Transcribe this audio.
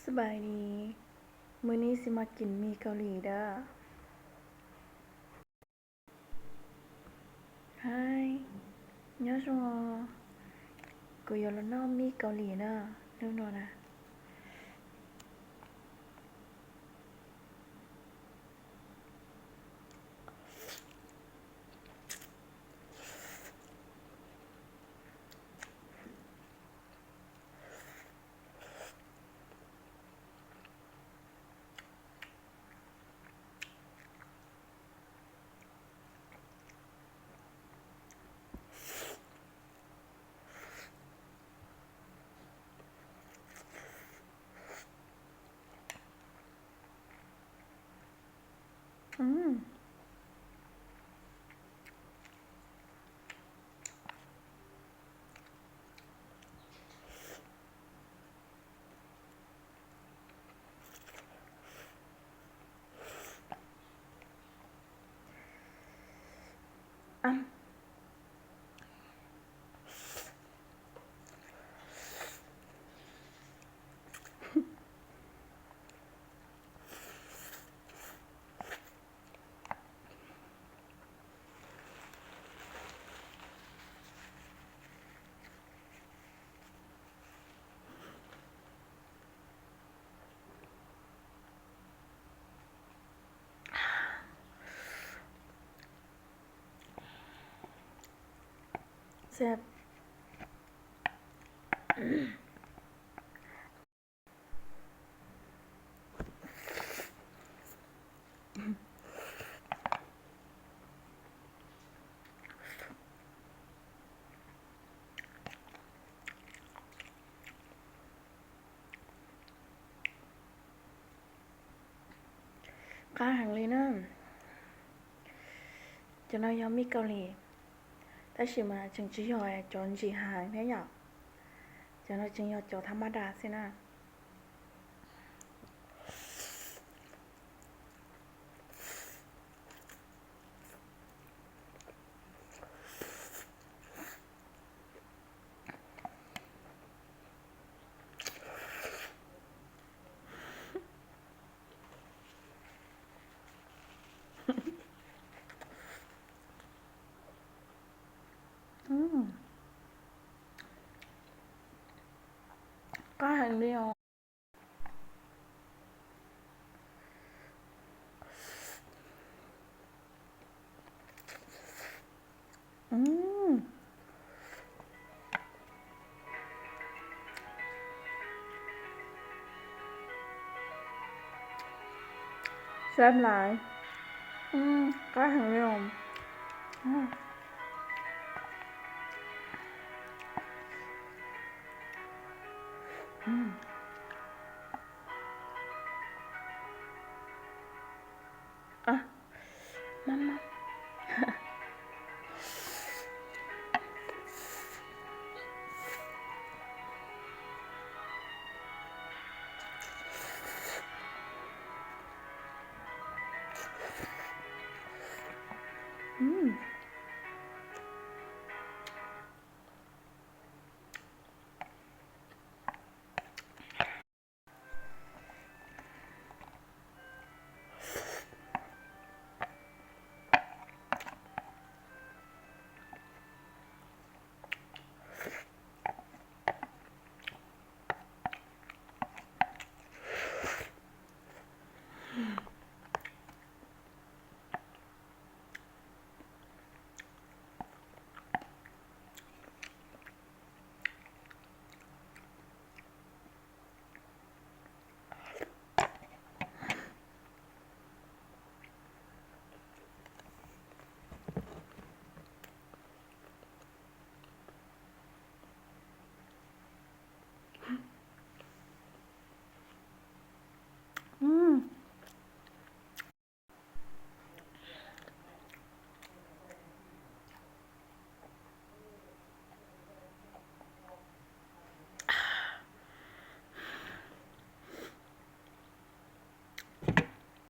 ສະບາຍດີ ມື້ນີ້ຊິມາກິນໝີ່ເກົາຫຼີເດີ້. ຫາຍ ຍອດຊົງ ໂກໂຍໂຣໂນ ໝີ່ເກົາຫຼີເນາະ ເລີ່ມແລ້ວນະ. ອືມ ແຊບ. ຄາຫາງລີເນີ ເຈົ້ານ້ອຍຢອກໝີ່ເກົາຫຼີ ແຕ່ຊິມາຈຶ່ງຊິຢອກຈອນຈີຮາງແທ້ຢາກ ເຈົ້ານ້ອຍຈຶ່ງຢອກຈອທຳມະດາຊິນະ. ອືມ ການດຽວ. ອືມ ແຊບຫຼາຍ ອືມ ກາຫາງເດວ ອືມ ອືມ. ອ່ະ ມາ ມາ